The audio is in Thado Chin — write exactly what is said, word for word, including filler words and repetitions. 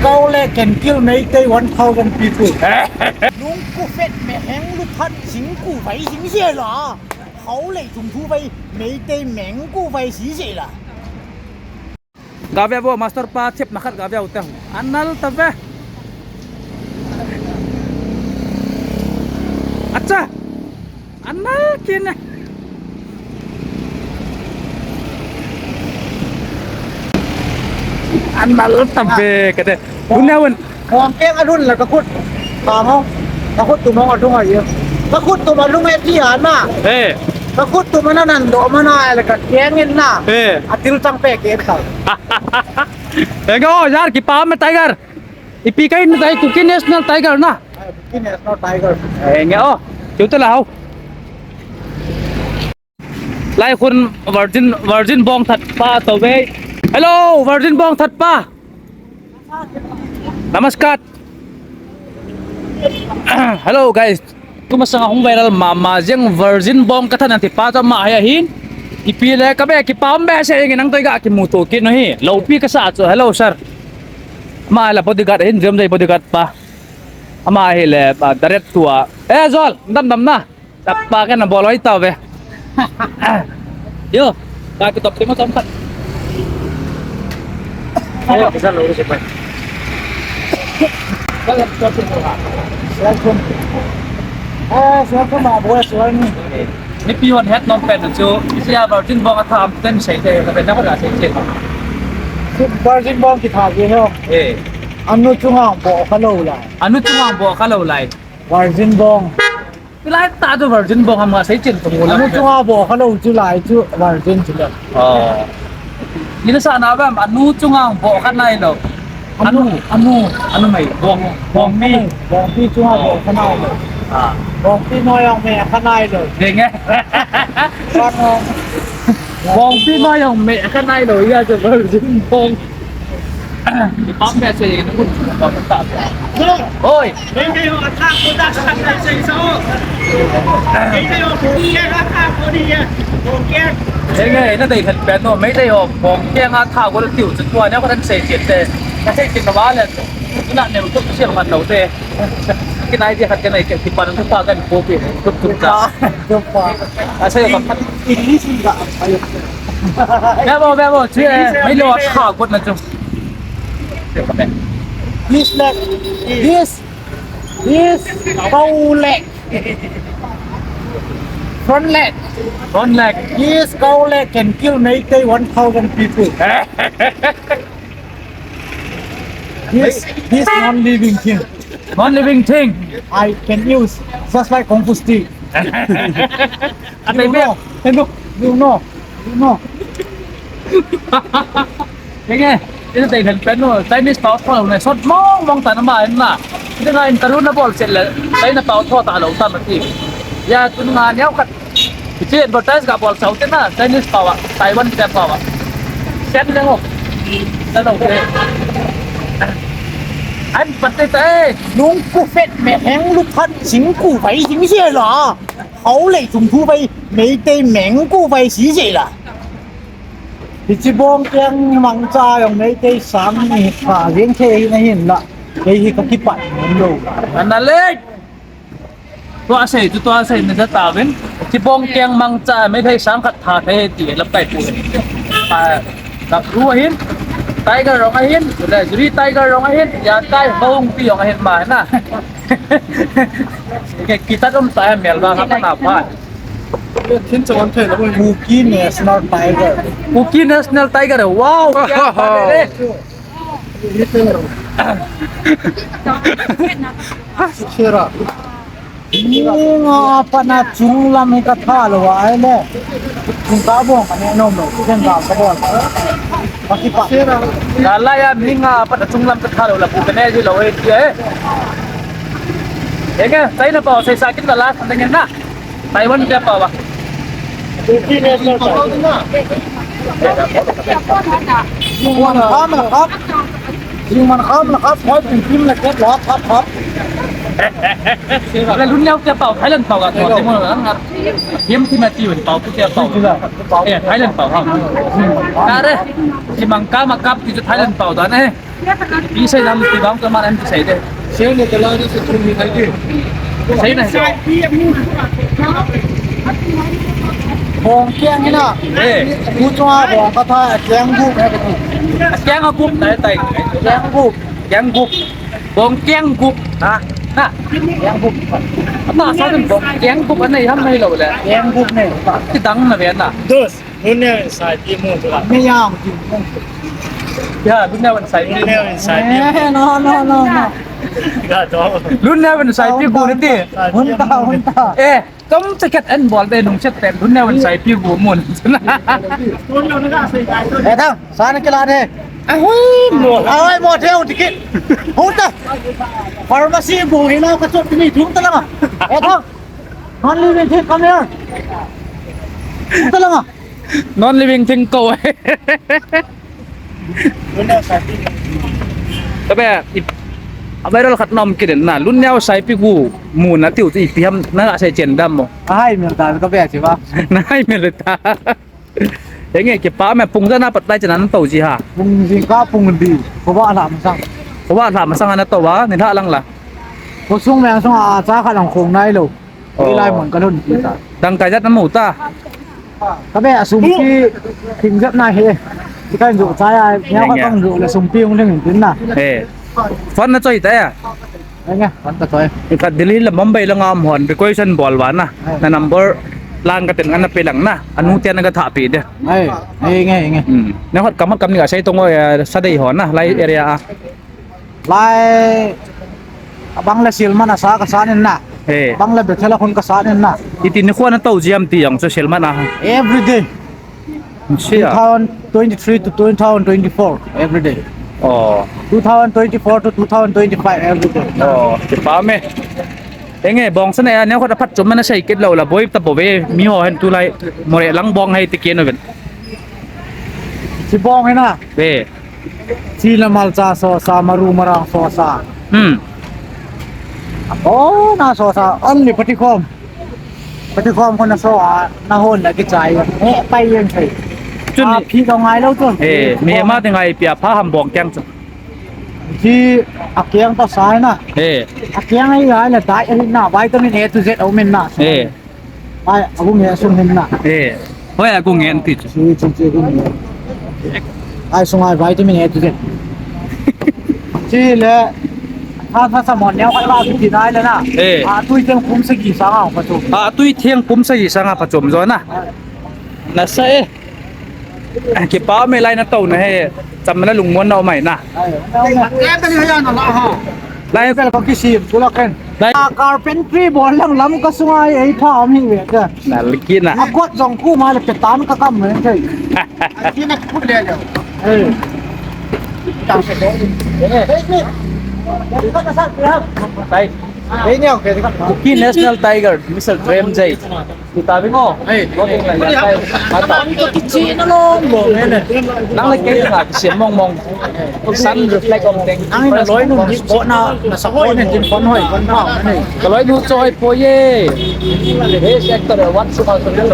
Kaole can kill Meitei one thousand people. Lungku fet meheng luphat singku vai sing se la. Kaole thung thu vai Meitei mengku vai si se la. Gave vo master pa chep na khat gave u te. Anal ta ve. Acha. Anal kine. Anal ta ve kade. Dunia wen. Hong keng alhun la ka khut. Ka hong. Ka khut tum hong alhung a ye. Ka khut tum alhung e ti ana. Eh. Ka khut tum ana nan do mana la ka keng in na. Eh. Atil chang pe ke ta. Ego yar kipa me tiger. Ipi kai na tai Kuki National Tiger na. Kuki National Tiger. Eh, nge o. Kiu te la hau. Lai khun Virgin, Virgin Bong that pa to ve. Hello, Virgin Bong that pa. Namaskar. Hello guys. Tuma sanga hung viral mama jeng Virgin Bong ka than ti pa to ma hai ahin. Ipi le ka be kipa um be se nge nang to ga kimu to ki no hi. Lopi ka sa chu. Hello sir. Ma la bodyguard hin jom jai bodyguard pa. Ama hi le direct to a. Eh Zol, dam dam na. Tapa ka na boloi ta ve. Yo, ka ki top timo tom khat. Yo, kisa lo si pa. Ka la top timo ha. Welcome. Ah, welcome aboard, welcome. Ni pi hon het nom pen chu, sia Virgin Bong a tham ten sei te, ka pen na ko la sei sei. Virgin Bong ki tha ki ho. Eh. Anu chunga bo ka lo lai. Anu chunga bo ka lo lai. Virgin Bong. Tulai ta chu Virgin Bong ham nga sei chen tung la. Anu chunga bo ka lo chu lai chu Virgin chu le. Oh. Ni sa na bam anu chunga bo ka nai lo. Anu, anu, anu mai, bong, bong mi. Bong pi chunga bo ka nai lo. Ah. Bong pi noi ang me ka nai lo. Deng eh. Bong, bong pi noi ang me ka nai lo. Ya chu Virgin Bong. Ipam me se ni kun ta. Oi. Meitei ho athah ko da sa na sei so. Meitei ho ko ke athah ko ni ya. Ko ke. Henge, na dei khat pen no, Meitei ho bong keng a tha gol tiu chu tua ne ko dan sei chet te. Ka sei chet ka ba le. Ina ne ko sial man lo te. Ki nai dia khat ke nai ke ki pan tu pa kan ko pi. Tu tu ta. Tu pa. A sei ka. English ni ka. Ve vo, ve vo, chu e, mai lo tha gol na chu. This leg, this, this, Kaole. Front leg. Front leg. This Kaole can kill Meitei one thousand people. This, this non-living thing. Non-living thing. I can use just like Kung Fu stick. Ate you know, you know, you know. Kenge, ina dei lhen pen nu, Chinese pao tho lo ne, sot mong mong ta na ma in na. Ina nga interview na bol chet le, China pao tho ta lo ta na ti. Ya, tun nga neo khat. Hiche advertise ka bol sau te na, Chinese pao a, Taiwan te pao a. Sen le ngo. Ta lo te. An pat te ta e. Lungku fet meheng luphat singku vai sing se la. Kaole thung thu vai Meitei mengku vai si se la. Hiche bong keng mangcha jong Meitei sang ni pha jeng thei na hin la. Kei hi ka kipat nom lo. Ana le. Tua sei, chu tua sei na ja ta vin. Hiche bong keng mangcha Meitei sang khat tha thei ti lam kai pu. A, ka ru ahin. Tiger jong ahin. Le, juri tiger jong ahin. Ya kai hong pi jong ahin ma na. Ke kita dom ta mel ba ka na pha. Thin chawon thei lo. Kuki National Tiger. Kuki National Tiger. Wow, kya baat hai re. Sera. Nga pa na chunglam hi ka tha lo ai le. Chung ka bong ka ne no mo. Chen ka ka bol. Paki pa. Sera. Ka la ya mi nga pa na chunglam ka tha lo la pu ka ne ji lo e ti e. Enge, sai na pa sai sa kin la la ka ne na. Taiwan te pao a. Jingman kham la khap. Jingman kham la khap. Hoi pin pin la kep la khap khap. La lun leo te pao, Thailand pao a. Tua te mo la nga. Hiam ti ma ti pao pu te pao. Eh, Thailand pao ha. Ka re. Jingman kham la khap ti Thailand pao da ne. Ipi sei nam ti bang ka man em ti sei de. Sei ne kala ni se thum ni thai de. Sei na. Bong kiang ina. Eh. Ku chunga bong ka tha kiang gup. Kiang a gup tai tai. Kiang gup. Kiang gup. Bong kiang gup. Ha. Ha. Kiang gup. Apa sa bong kiang gup anei ham nei lo le. Kiang gup ne. Ti dang na ve na. Dos. Lungneo in saipi mu tu la. Lungneo in saipi mu. Ya, Lungneo in saipi. Lungneo in saipi mu. Eh, no, no, no, no. Ya, to. Lungneo in saipi mu ni ti. Hunta, hunta. Eh, tum ticket en bol be nung chet pen Lungneo in saipi mu mun. Eh, thang, sana kila de. Ahui mo. Ahui mo, theo ticket. Hunta. Pharmacy mu hi na ka chot ni thum ta lama. Eh, thang. Non living thing, come here. Thum ta lama. Non living thing ko. Tabe, ip-, a viral khat nom kiden na, Lungneo saipi gu mu na tiu tu ipi ham na sei chen dam mo. Ahai mel ta ka be chi ba. Na hai mel ta. Enge kipa me pung jana pat lai chen an to ji ha. Pung jing ka pung di. Ko ba la masang. Ko ba la masang ana to ba, ni la lang la. Ko sung me sung a cha kha lang khong nai lo. Oi lai mun ka lhun ti ta. Dang kai jat na mu ta. Ka be a sum ki thing jat na he. Ti kan jo cha ya, nya ka tong jo le sum pi hung ding tin na. He. Phone na choi ta ya. Ai nga, phone ka choi. Ka Delhi la Mumbai la ngam hon requisition bol va na. Na number lang ka ten nga na pe lang na. Anu tia na ka tha pi de. Ai, ai nge, nge. Hmm. Na hot kam kam ni ka sei tong oi sa dei hon na, lai area a. Lai, abang le silman asa ka sanin na. He. Abang le Bethel a khun ka sanin na. Iti ni khuan a to jiam ti jong chu silman a. Every day. Sia. Two thousand twenty-three to two thousand twenty-four, every day. Oh. Two thousand twenty-four to two thousand twenty-five, every day. Oh, kipa me. Enge, bong sa na ya, ne khuan a phat chom na sei kit lo la, boi ta bo ve, mi ho hen tu lai, more lang bong hai ti ke no ven. Si bong hai na. Ve. Sila malcha sosa, maru marang sosa. Hmm. Oh, na sosa, only patikhom. Patikhom ko na so a, na hon na kichai. Eh, pai yen sai. Chun a phi ko ngai lo chun. Eh, mi ma te ngai pia pha ham bong kyang chun. Ji a kyang ta sai na. Eh. A kyang ai ai la dai ai na vitamin A to Z o min na. Eh. Ai, agung nge sung hin na. Eh. Hoi agung nge ti chu. Chi, chi, chi, agung nge. Ai, sung ai vitamin A to Z. Chi le. Tha, tha, sa mon neo ka la ki nai le na. Eh. A tui theng pum sagi sanga pha chom. A tui theng pum sagi sanga pha chom jo na. Na sa e. Kipa me lai na to na he. Cham na lungmon na o mai na. Ai, ai, ai. Lai tel ko kisim, tulak ken. Lai. A carpentry bol lang lam ka sunga ei pha om hi ve ka. Nalki na. A kot jong khu ma le petan ka kam ve ka. Ki na kut le le. Eh. Tang se ko. Lai. Ei ne ok ka. Kuki National Tiger, Mister Prem Jai. Kita bing o. Hey. Nang le kei nga kisiam mong mong. Sun reflect on thing. Nang na loi nu ni ko na na sa ko ne tin kon hoi kon pa ne. Ka loi nu choi po ye. Hey, sector one super super.